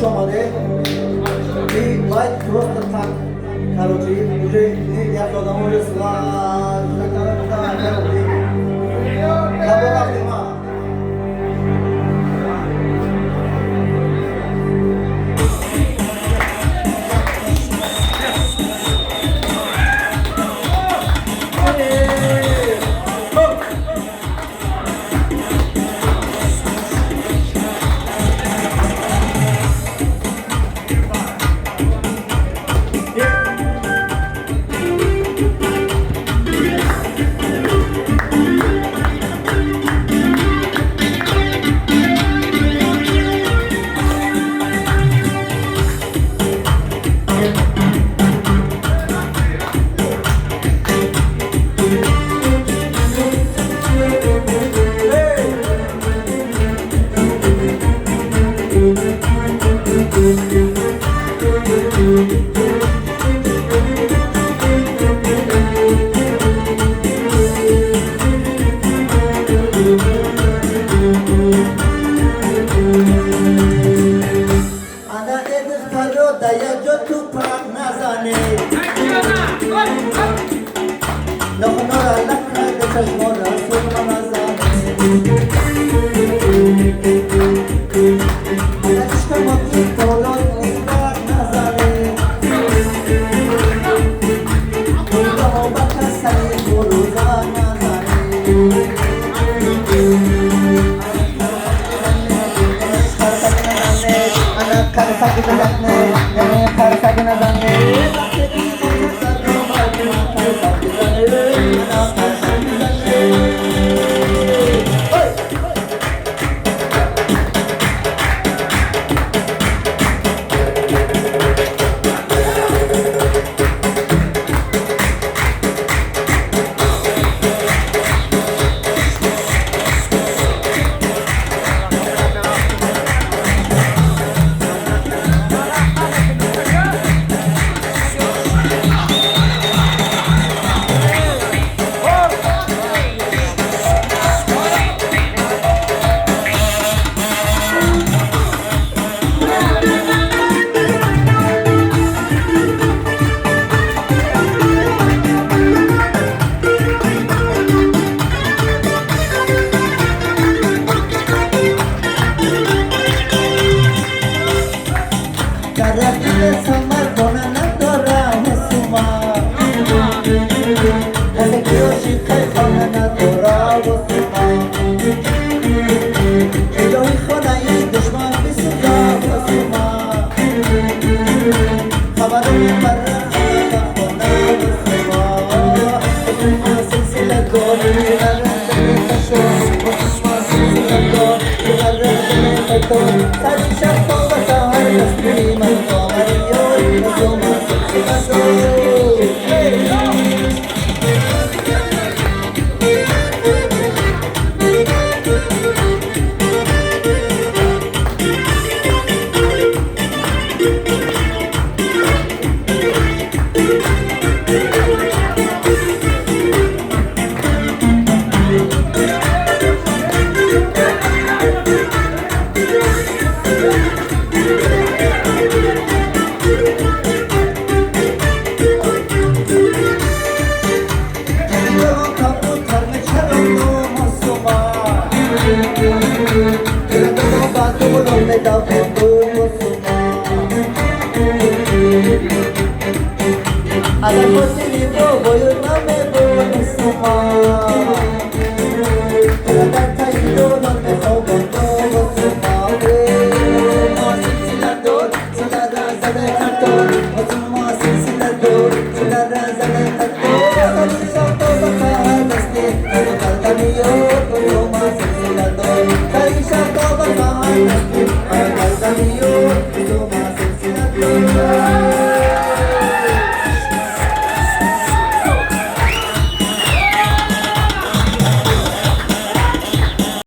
Омадед. И баъд просто так, короче, уже як одамо уже сла рафтем. Ана эдихтаро да якҷо тупак назанед, нохунора накарда, чашмора сурма назанед. Ана чишкамоки толон ибрат назанед, нигоҳо ба касани фурӯза назанед. Ана қарсак назанед, қарсак назанед. Қарсак бизанед, ана қарсак бизанед. Ой! Дар рақиби самархона надорам ҳусума, касе ки ошиқи хона надора ҳусума. Илоҳи хонаи душман бисӯза ҳусума, хабарони барра хона ба хона ҳусума. Ҳусума силсиладор ғаррақшо, ҳусума силсиладор ғаррақшо, сари шаб то ба саҳар таслиман қомариёр, ҳусума силсиладор. Агар хотири бобою намебонистума.